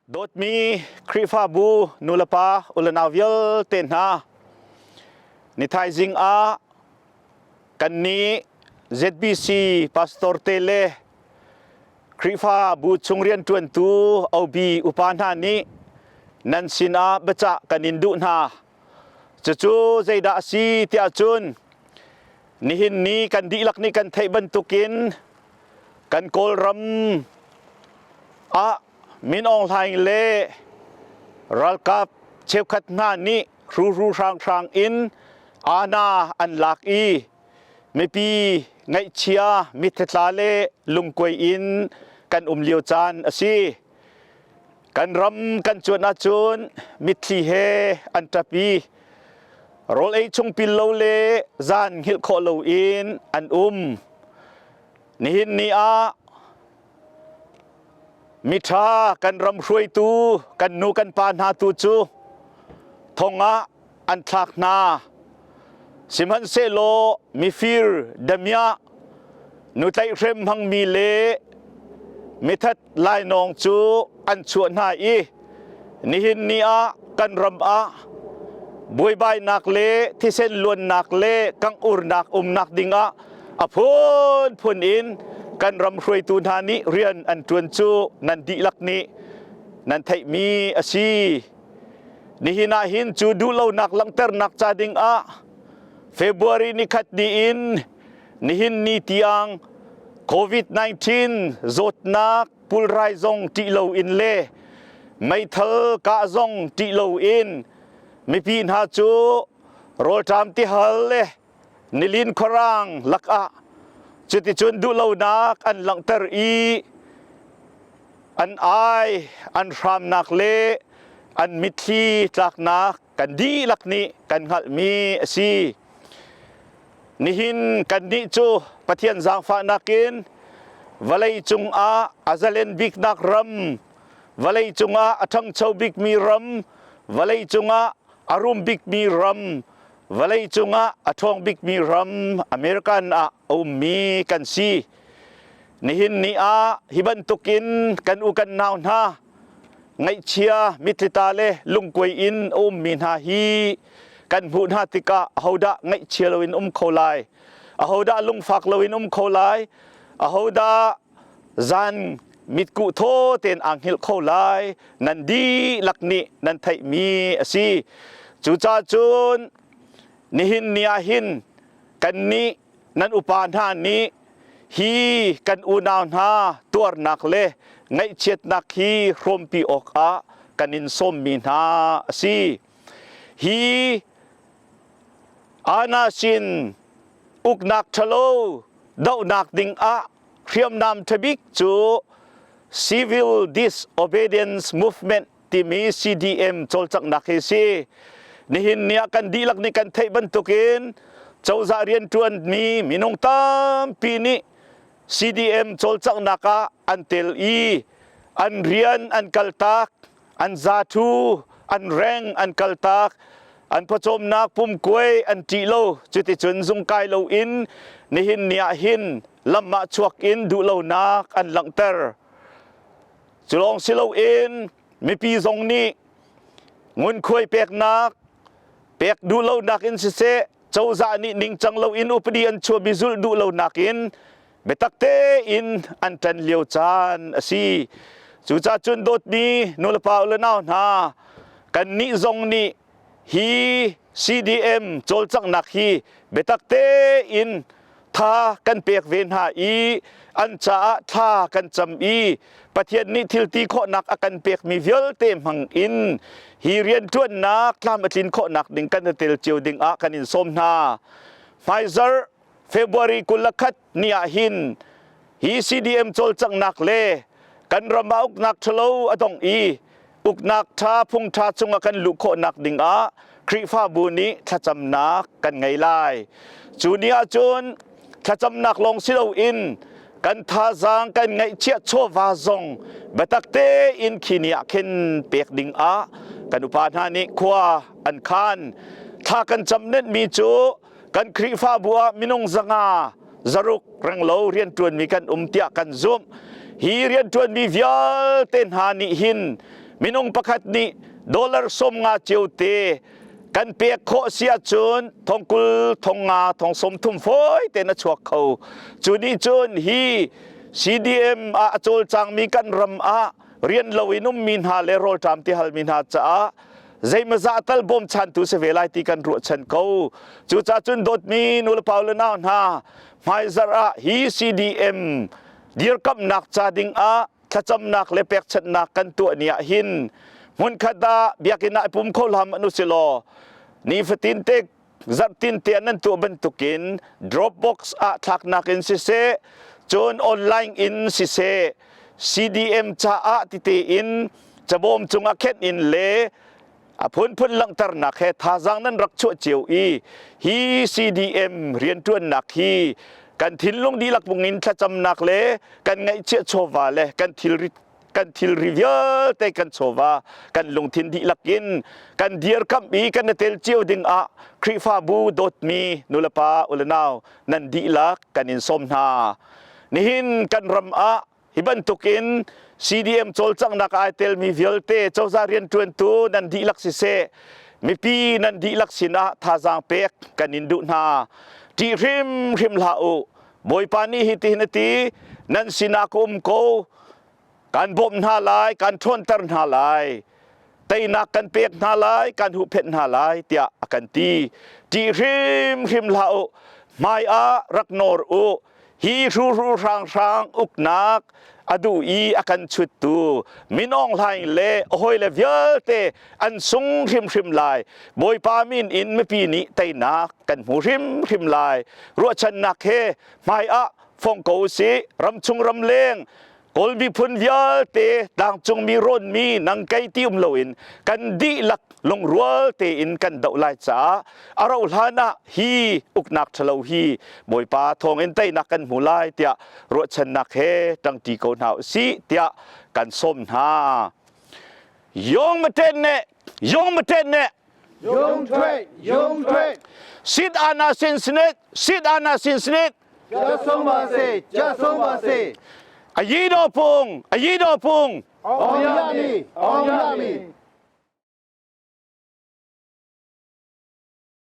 Dawtmi Khrihfabu nulepa ulenau vialte hna, ni thaizing ah kannih ZBC pastor te le Khrihfabu chung rianṭuantu OB upa hna nih nan sinah biacah kan in duh hna. Cucu zeidah a si tiah cun nihin ni kan dihlak nih kan theih bantukin kan Kawlram ah Min Aung Hlaing le ralkap cheukhat hna nih hruhru hranghrang in aana an lak i mipi ngaihchia mitthla le lungkuai in kan um lio caan a si. Kan ram kan cuan ahcun mitthli he an ṭap i rawl ei chung pil lo le zan hngilh khawh loin an um. Nihin ni ah miṭha kan ram hruaitu kan nu kan pa hna tu cu thong ah an thlak hna. Sihmanhsehlaw mifir damiah nu tlaihhrem hmangmi le mithat lainawng cu an chuah hna i nihin ni ah kan ram ah buaibainak le thisen luannak le kangh-urnak umnak dingah a phunphun in kan ram hruaitu hna nih rian an ṭuan cu nan dihlak nih nan theihmi a si. Nihin ah hin cu duhlonak langhternak ca dingah February nikhat ni in nihin ni tiang COVID-19 zawtnak pulrai zong ṭih loin le meithal kah zong ṭih loin mipi hna cu rawlṭam tihal le nilin khuarang lakah cuticun duhlonak an langhter i an ai an hramnak le an mitthli tlaknak kan dihlak nih kan hngalhmi a si. Nihin kannih cu Pathian zaangfahnak in vawlei cungah a zalen biknak ram, vawlei cungah a ṭhangcho bikmi ram, vawlei cungah a rum bikmi ram, vawlei cungah a ṭhawng bikmi ram American ah a ummi kan si. Nihin ni ah hi bantukin kan u kan nau hna ngaihchia mithlita le lungkuai in a ummi hna hi kan hmuh hna tikah ahodah ngaihchia loin um kho lai ahodah lungfak loin um kho lai ahodah zan mitkuh thaw tein aa hngilh kho lai nan dihlak nih nan theihmi a si cucaah cun nihin ni ah hin kannih nan upa hna nih hi kan unau hna tuarnak le ngaihchiatnak hi hrawmpi awkah kan in sawmmi hna a si. Hi Anasin uknak ṭhalo dohnak dingah hriamnam ṭhabik cu Civil Disobedience Movement timi CDM cawlcanghnak hi si. Nihin ni ah kan dihlak nih kan theih bantukin cozah rianṭuanmi minung tampi nih CDM cawlcanghnak ah an tel i an rian an kaltak, an zathu, an reng an kaltak, an pawcawmnak pumkuai an ṭih lo. Cuticun zungkai loin nihin ni ah hin lam ah chuak in duhlonak an langhter. Cu lawng si loin mipi zong nih ngunkhuai peknak pek duh lonak in siseh cozah nih ningcang loin upadi an chuahmi zulh duh lonak in biatak tein an ṭan lio caan a si. Cucaah cun dawtmi nulepa u le nau hna kannih zong nih hi CDM cawlcanghnak hi biatak tein tha kan pek ve hna i an caah thla kan cam i Pathian nih thil ti khawhnak a kan pekmi vialte hmang in hi rianṭuannak tlam a tlin khawhnak ding kan i tel cio ding ah kan in sawm hna. Hmaizarh February 21 ni ah hin hi CDM cawlcanghnak le kan ram ah uknak ṭhalo a dong i uknak ṭha phung ṭha chungah kan luh khawhnak dingah Khrihfabu nih thlacamnak kan ngei lai. Cu ni ahcun thlacamnak lawng si loin kan thazaang kan ngaihchiah chawva zong biatak tein khi ni ah khin pek dingah kan upa hna nih khua an khan. Thla kan cam nenhmi cu kan Khrihfabu ah minung 500 zaruk renglo rianṭuanmi kan um tiah kan zumh. Hi rianṭuanmi vialte hna nih hin Minung pakhat nih dollar 50 cio te kan pek khawh si ahcun 20,000 50,000 30,000 fawi tein a chuak kho. Cu nih cun hi CDM ah a cawlcangmi kan ram ah rian lo in ummi hna le rawlṭam ti halmi hna caah zeimazah tal bawmchantu si ve lai ti kan ruahchan ko. Cucaah cun dawtmi nulepa le nau hna hmaizarh ah hi CDM dirkamhnak ca ding ah thlacamnak le pekchanhnak kan tuah ni ah hin hmunkhat ah biakinn ah i pum kho hlam an usi law nifatin te zarhtin te nan tuah bantukin Dropbox ah thlaknak in siseh cun online in siseh CDM caah tite in cabawm cungah khenh in le a phunphun langhternak he thazaang nan rak chuah cio i hi CDM rianṭuannak hi kan thinlung dihlak bungin thlacamnak le kan ngaihchiah chawva le kan thilri kan thilri vialte kan chawva kan lungthin dihlak in kan dirkamh i kan i tel cio ding ah Khrihfabu dawtmi nulepa ulenau nan dihlak kan in sawm hna. Nihin kan ram ah Hi bantukin CDM cawlcanghnak ai telmi vialte cozah rianṭuantu nan dihlak siseh, mipi nan dihlak sinah thazaang pek kan in duh hna. Ṭih hrimhrim hlah u. Bawipa nih hitihin a ti, nan sinah ka um ko, kan bawmh hna lai, kan ṭhawnter hna lai. Teinak kan pek hna lai, kan huhphenh hna lai, tiah a kan ti. Ṭih hrimhrim hlah u. Hmai ah rak nawr u. Hi hruhru hranghrang uknak a duh i a kan chuttu Min Aung Hlaing le a hawile vialte an sung hrimhrim lai. Bawipa min in mipi nih teinak kan hmu hrimhrim lai. Ruahchannak he hmai ah fong ko usih. Ramchung ramleng Kawl miphun vialte tlangcungmi rawnmi nang kei ti um loin kan dihlak lungrual tein kan doh lai caah a rauh hlan ah hi uknak ṭhalo hi Bawipa thawngin teinak kan hmu lai tiah ruahchannak he ṭangṭi ko hna usih tiah kan sawm hna. Yong maten ne yong maten ne Yong ṭhuai yong ṭhuai Sit ana sin sinit sit ana sin sinit 加松巴西，加松巴西。 အရေးတော်ပုံအရေးတော်ပုံ အောင်ရမည်အောင်ရမည်။